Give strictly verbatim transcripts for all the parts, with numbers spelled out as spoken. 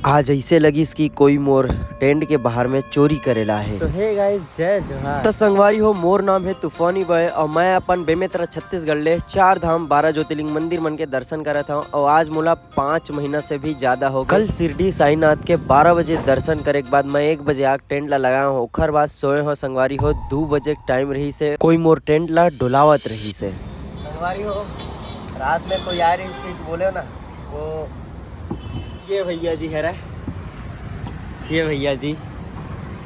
आज ऐसे लगिस कि कोई मोर टेंट के बाहर में चोरी करेला हे। तो हे गाइस, जय जोहार। त संगवारी हो, मोर नाम हे तूफानी बॉय और मैं अपन बेमेतरा छत्तीसगढ़ ले चार धाम बारह ज्योतिर्लिंग मंदिर मन के दर्शन करत हूँ और आज मोला पाँच महीना से भी ज्यादा हो गए। कल शिरडी साईनाथ के बारह बजे दर्शन करे के बाद मैं एक बजे आके टेंट ला लगाए हूँ, ओखर बाद सोए हूँ संगवारी हो, दू बजे टाइम रहिसे, कोई मोर टेंट ला डोलावत रहिसे। संगवारी हो, रात में कोई आ रही स्पीड बोले ना, वो ये भैया जी है रे, ये भैया जी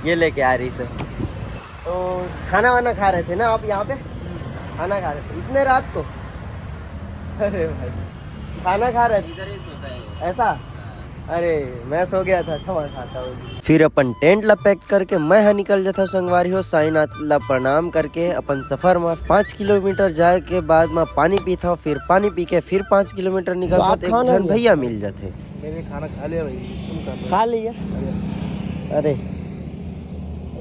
ये लेके आ रही से। तो खाना वाना खा रहे थे ना आप यहाँ पे, खाना खा रहे थे इतने रात को? अरे भाई, खाना खा रहे थे? इधर ही सोता है वो। ऐसा? अरे, मैं सो गया था, क्षमा चाहता हूँ। फिर अपन टेंट ला पैक करके मैं हा निकल जाता हूँ संगवारी हो, साईनाथ ला प्रणाम करके अपन सफर में पाँच किलोमीटर जाए के बाद मैं पानी पीता हूँ, फिर पानी पी के फिर पाँच किलोमीटर निकलता हूँ, तो एक झन भैया मिल जाते। मैंने खाना खा लिया भाई, तुम खा लो। खा लिया। अरे,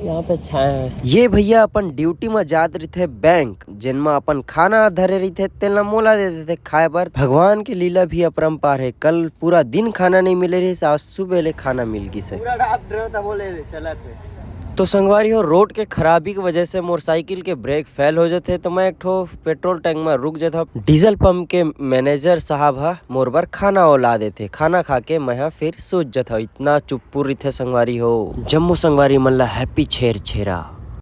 यहाँ पे छाया है। ये भैया अपन ड्यूटी में जात रहिथे बैंक, जेन म अपन खाना धरे रहिथे, तेन ला मोला दे देथे खाए बर। भगवान के लीला भी अपरंपार है। कल पूरा दिन खाना नहीं मिले रहिस, आज सुबह ले खाना मिल गिस है। पूरा डाब ड्रेव तब बोले चलत है। तो संगवारी हो, रोड के खराबी के वजह से मोर साइकिल के ब्रेक फेल हो जाथे, तो मैं एक ठो पेट्रोल टैंक में रुक जाता। डीजल पंप के मैनेजर साहब हा मोर बर खाना ओला देथे। खाना खा के मैं हा फिर सूत जाता। इतना चुप्पू रहिथे संगवारी हो। जम्मो संगवारी मन ला हैप्पी छेर छेरा।